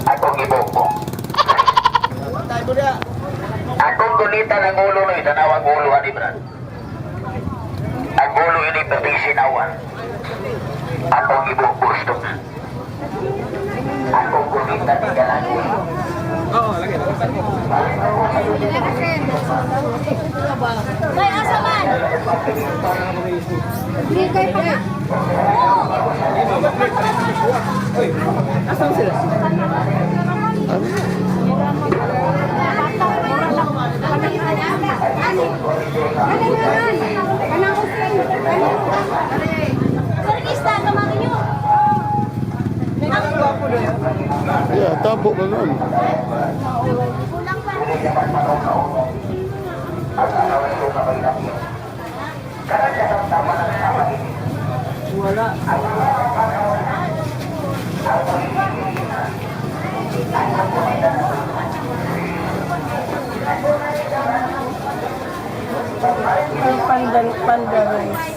Akong ibubo. Akong gunita ng ulo no, tanawag ulo ani, Brad. Ang ulo ini pati sinawan. Akong ibubo sto. Akong gunita ni galang ulo. May asa man? Hindi kayo pa nga. Kargista, kamangin nyo. Yeah, tabo na nun. Kulang pa. Yung pandan, panda rice.